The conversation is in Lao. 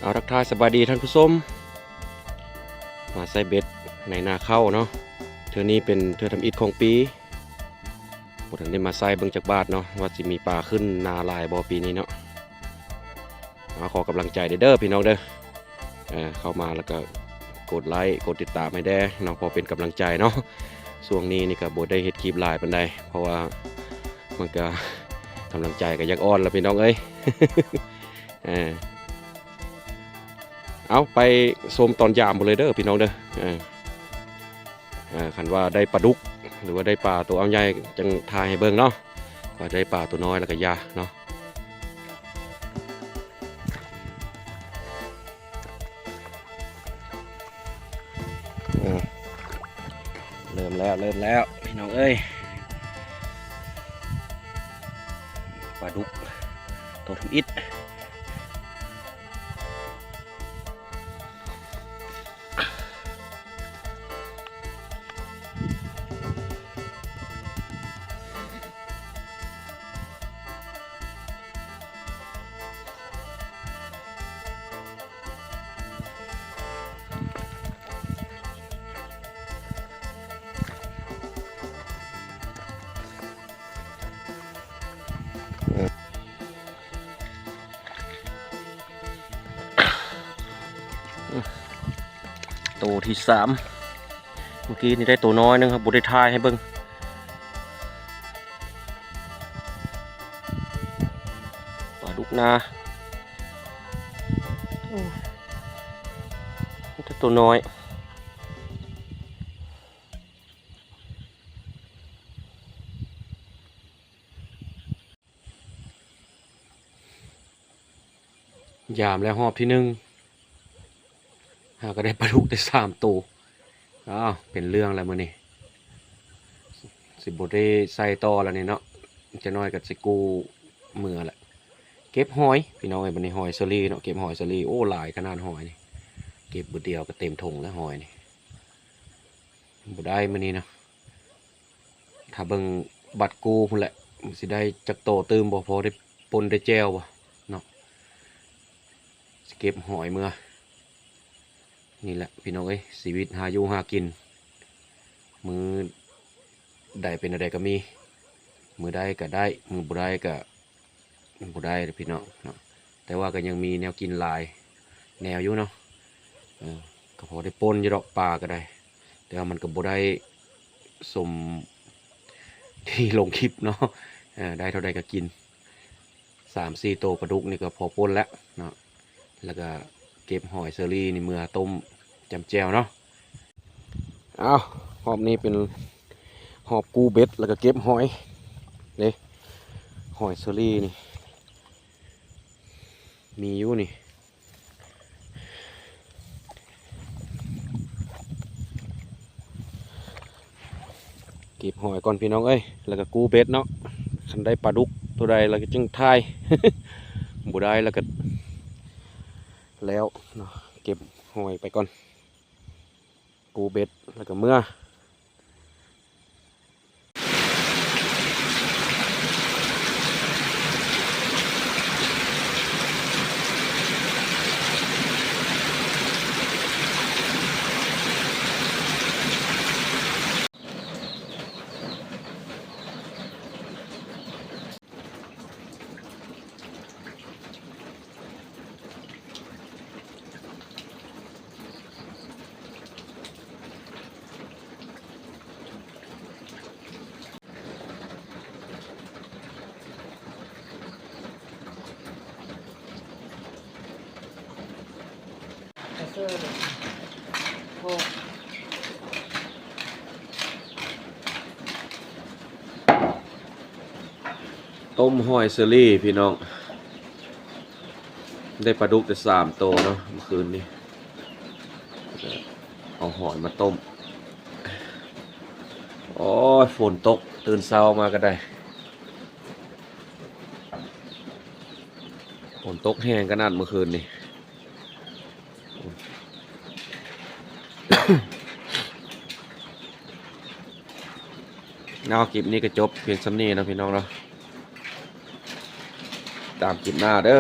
ເອົາ ທັກທາຍສະບາຍດີທ່ານຜູ້ຊົມ ມາໃສ່ເບັດໃນນາເຂົ້າເນາະ. ເທື່ອນີ້ເປັນເທື່ອທຳອິດຂອງປີ ບໍ່ທັນໄດ້ມາໃສ່ເບິ່ງຈັກບາດເນາະ ວ່າຊິມີປາຂຶ້ນນາຫຼາຍບໍ່ປີນີ້ເນາະ. ເອົາ ຂໍກຳລັງໃຈເດີ ເດີພີ່ນ້ອງເດີ ເຂົ້າມາແລ້ວກໍກົດໄລ້ກົດຕິດຕາມໃຫ້ແດ່ເນາະ ພໍເປັນກຳລັງໃຈເນາະ. ຊ່ວງນີ້ນີ້ກໍບໍ່ໄດ້ເຮັດຄລິບຫຼາຍປານໃດ ເພາະວ່າມັນກໍ ກຳລັງໃຈກໍຢາກອ່ອນລະພີ່ນ້ອງເອີຍ. ເອີ ເອົາ ໄປຊົມຕອນຢາມພຸ້ນເລີຍເດີພີ່ນ້ອງເດີ. ເອີ ເອີ ຄັນວ່າໄດ້ປາດຸກ ຫຼືວ່າໄດ້ປາໂຕເອົາໃຫຍ່ ຈັ່ງຖ່າຍໃຫ້ເບິ່ງເນາະ ວ່າໄດ້ປາໂຕນ້ອຍແລ້ວກໍຢ່າເນາະ. ເອີ ເລີ່ມແລ້ວ ເລີ່ມແລ້ວພີ່ນ້ອງເອີຍ ປາດຸກໂຕທຳອິດ. ໂຕທີສາມ ເມື່ອກີ້ນີ້ໄດ້ໂຕນ້ອຍໜຶ່ງ ບໍ່ໄດ້ຖ່າຍໃຫ້ເບິ່ງ ປາດຸກນາ ໂອ້ ມີແຕ່ໂຕນ້ອຍ. ຢາມແລ້ວຮອບທີໜຶ່ງ ຫາກໍໄດ້ປາດຸກໄດ້ສາມໂຕ. ອ້າວ ເປັນເລື່ອງແລ້ວມື້ນີ້ ຊິບໍ່ໄດ້ໃສ່ຕໍ່ແລ້ວນີ້ເນາະ ຈັກໜ້ອຍກໍຊິກູ້ເມືອແຫຼະ. ເກັບຫອຍພີ່ນ້ອງເອີຍ ບັດນີ້ຫອຍເຊີຣີເນາະ ເກັບຫອຍເຊີຣີ ໂອ້ ຫຼາຍຂະໜາດຫອຍນີ້ ເກັບບຶດດຽວກໍເຕັມຖົງແລ້ວຫອຍນີ້. ບໍ່ໄດ້ມື້ນີ້ນະ ຖ້າເບິ່ງບັດກູ້ພຸ້ນແຫຼະ ມັນຊິໄດ້ຈັກໂຕຕື່ມບໍ່ ພໍໄດ້ປົ່ນໄດ້ແຈ່ວບໍ່ເນາະ. ຊິເກັບຫອຍເມືອ ນີ້ແຫຼະພີ່ນ້ອງເອີຍ ຊີວິດຫາຢູ່ຫາກິນ ມື້ໃດເປັນແນວໃດກໍມີ ມື້ໃດກໍໄດ້ ມື້ບໍ່ໄດ້ກໍ ບໍ່ໄດ້ເດ້ພີ່ນ້ອງເນາະ ແຕ່ວ່າກໍຍັງມີແນວກິນຫຼາຍແນວຢູ່ເນາະ. ເອີ ກໍພໍໄດ້ປົ່ນຢູ່ດອກ ປາກໍໄດ້ ແຕ່ວ່າມັນກໍບໍ່ໄດ້ສົມທີ່ລົງຄລິບເນາະ. ເອີ ໄດ້ເທົ່າໃດກໍກິນ ສາມສີ່ໂຕປາດຸກນີ້ກໍພໍປົ່ນແລ້ວເນາະ ແລ້ວກໍເກັບຫອຍເຊີຣີນີ້ເມືອຕົ້ມຈ້ຳແຈ່ວເນາະ. ອ້າວ ຮອບນີ້ເປັນຮອບກູ້ເບັດ ແລ້ວກໍເກັບຫອຍເດ້ ຫອຍເຊີຣີນີ້ ມີຢູ່ນີ້ ເກັບຫອຍກ່ອນພີ່ນ້ອງເອີຍ ແລ້ວກໍກູ້ເບັດເນາະ. ຄັນໄດ້ປາດຸກໂຕໃດແລ້ວກໍຈຶ່ງຖ່າຍ ບໍ່ໄດ້ແລ້ວກໍແລ້ວເນາະ ເກັບຫອຍໄປກ່ອນ. ປູເບັດແລ້ວກໍເມືອ. ຕົ້ມຫອຍເຊີຣີພີ່ນ້ອງ ໄດ້ປາດຸກແຕ່ສາມໂຕເນາະມື້ຄືນນີ້ ເອົາຫອຍມາຕົ້ມ. ໂອ້ຍ ຝົນຕົກ ຕື່ນເຊົ້າມາກໍໄດ້ ຝົນຕົກແຮງຂະໜາດມື້ຄືນນີ້. ເນາະ ຄລິບນີ້ກໍຈົບພຽງສ່ຳນີ້ເນາະພີ່ນ້ອງເນາະ ຕາມຄລິບໜ້າເດີ.